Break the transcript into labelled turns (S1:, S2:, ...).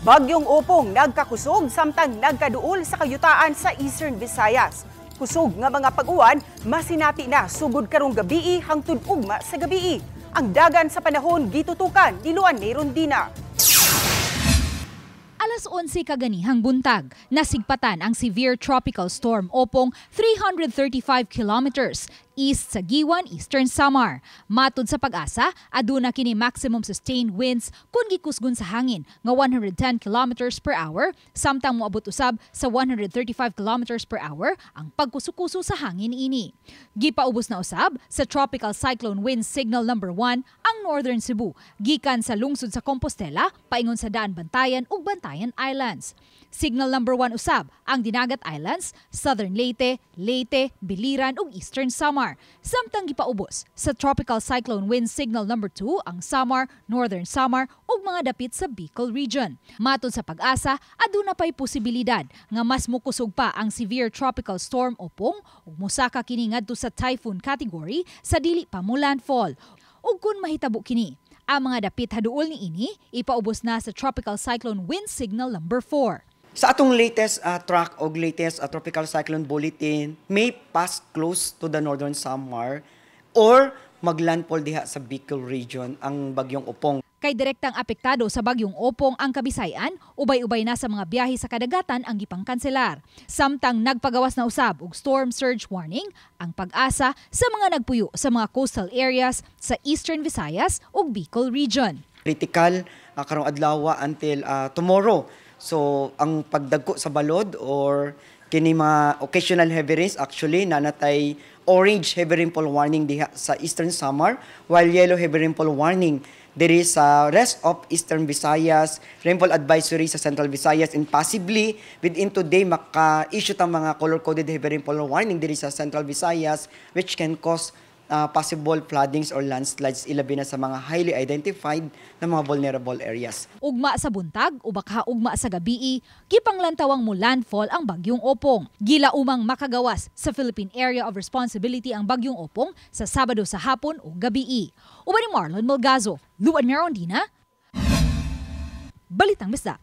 S1: Bagyong Opong nagkakusog samtang nagkaduol sa kayutaan sa Eastern Visayas. Kusog nga mga pag-uwan masinati na sugod karong gabii hangtod ugma sa gabii. Ang dagan sa panahon gitutukan ni Luan Rondina.
S2: Alas 11 kaganihang buntag, nasigpatan ang severe tropical storm Opong 335 kilometers east sa Guiuan, Eastern Samar. Matud sa PAGASA, aduna kini maximum sustained winds kung gikusgon sa hangin nga 110 kilometers per hour, samtang moabot usab sa 135 kilometers per hour ang pagkusukuso sa hangin ini. Gipaubos na usab sa Tropical Cyclone Wind Signal number 1 ang Northern Cebu, gikan sa lungsod sa Compostela paingon sa Daan Bantayan ug Bantayan Islands. Signal number 1 usab ang Dinagat Islands, Southern Leyte, Leyte, Biliran ug Eastern Samar. Samtang gipaubos sa Tropical Cyclone Wind Signal number 2 ang Samar, Northern Samar ug mga dapit sa Bicol Region. Matod sa PAGASA, aduna pay posibilidad nga mas mukusog pa ang severe tropical storm Opong ug mosaka kini ngadto sa typhoon category sa dili pa mo landfall. Ug kun mahitabo kini, ang mga dapit haduol niini ipaubos na sa Tropical Cyclone Wind Signal number 4.
S3: Sa atong latest track og latest tropical cyclone bulletin, may pass close to the Northern Samar or maglandfall diha sa Bicol Region ang bagyong Opong.
S2: Kay direktang apektado sa bagyong Opong ang Kabisayan, ubay-ubay na sa mga biyahe sa kadagatan ang gipangkanselar. Samtang nagpagawas na usab og storm surge warning ang PAGASA sa mga nagpuyo sa mga coastal areas sa Eastern Visayas ug Bicol Region.
S3: Critical karong adlaw until tomorrow. So ang pagdagko sa balod or kini mga occasional heavy rains, actually naa natay orange heavy rainfall warning diha sa Eastern Samar, while yellow heavy rainfall warning diri sa rest of Eastern Visayas, rainfall advisory sa Central Visayas, and possibly within today maka-issue tang mga color-coded heavy rainfall warning diri sa Central Visayas, which can cause possible floodings or landslides, ilabi na sa mga highly identified na mga vulnerable areas.
S2: Ugma sa buntag o baka ugma sa gabii, gipanglantawang mo landfall ang bagyong Opong. Gilaumang makagawas sa Philippine Area of Responsibility ang bagyong Opong sa Sabado sa hapon o gabii. Uban ni Marlon Malgazo, Luan Merondina, Balitang Bisdak.